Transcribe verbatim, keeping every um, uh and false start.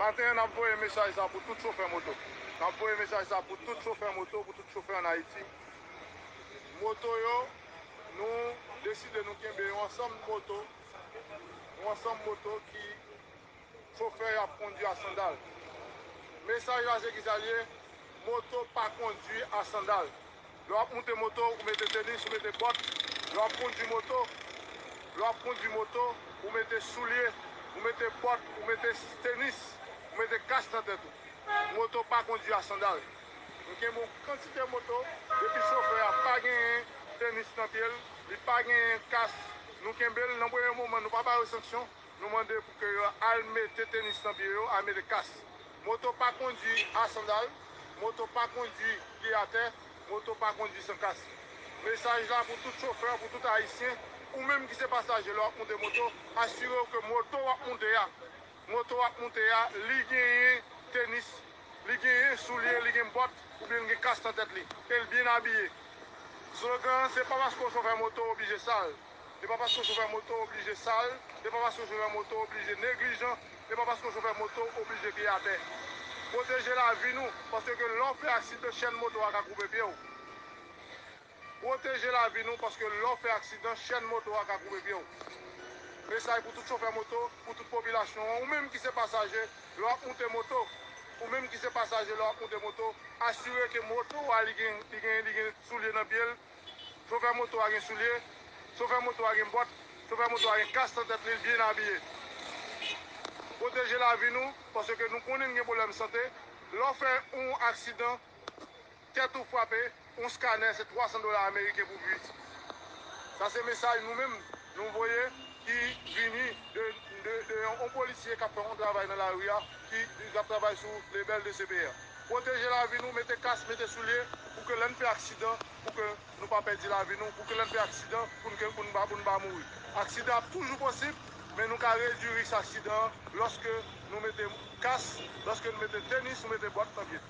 Maten an, n ap voye mesaj sa pou tout chofè moto. N ap voye mesaj sa pou tout chofè moto, pou tout chofè ann Ayiti. Moto yo, nou deside nou kenbe yon ansanm moto, yon ansanm moto ki chofè y ap kondui a sandal. Mesaj la se kisa l ye? Moto pa kondui a sandal. Lè w ap moute moto, ou mete tenis, ou mete bòt. Lè w ap kondui moto, lè w ap kondui moto, ou mete soulye, ou mete bòt, ou mete tenis, ou mete kas nan tèt ou. Moto pa kondui a sandal. Nou kenbe yon kantite moto, depi chofè a pa genyen tenis nan pye l, li pa genyen kas, nou kenbe l nan premye moman, nou pa ba yo sanksyon. Nou mande pou ke yo al mete tenis nan pye yo, al mete kas. Moto pa kondui a sandal, moto pa kondui pye atè, moto pa kondui san kas. Mesaj la pou tout chofè, pou tout Ayisyen, ou menm ki se pasaje lè w ap moute moto, asire w ke moto w ap moute a, moto w ap moute a, li genyen tenis, li genyen soulye, li gen bòt, oubyen li gen kas nan tèt li, e l byen abiye. Slogan an se pa paske w chofè moto w oblije sal. Se pa paske w chofè moto w oblije sal, se pa paske w chofè moto w oblije neglijan, se pa paske w chofè moto w oblije pye atè. Pwoteje lavi nou, paske lè w fè aksidan, chèn moto a ka koupe pye w. Pwoteje lavi nou, paske lè w fè aksidan, chèn moto a ka koupe pye w. Mesaj pou tout chofè moto, pou tout popilasyon an, ou menm ki se pasaje, lè w ap moute moto, ou menm ki se pasaje, lè w ap moute moto, asire ke moto a li gen, li gen, li gen soulye nan pye l, chofè moto a gen soulye, chofè moto a gen bòt, chofè moto a gen kas nan tèt li, l byen abiye. Pwoteje lavi nou, paske nou konnen n gen pwoblèm sante. Lè w fè yon aksidan, tèt ou frape, yon skanè se twa san dola ameriken pou piti. Sa se mesaj nou menm nou voye ki vini de, de, de yon polisye k ap fè yon travay nan lari a, ki, ki ap travay sou lebèl de C P R. Pwoteje lavi nou, mete kas, mete soulye, pou ke lè n fè aksidan, pou ke nou pa pèdi lavi nou, pou ke lè n fè aksidan, pou n, pou n pa, pou n pa mouri. Aksidan ap toujou posib, men nou ka redui risk aksidan an lòske nou mete kas, lòske nou mete tenis, nou mete bòt nan pye.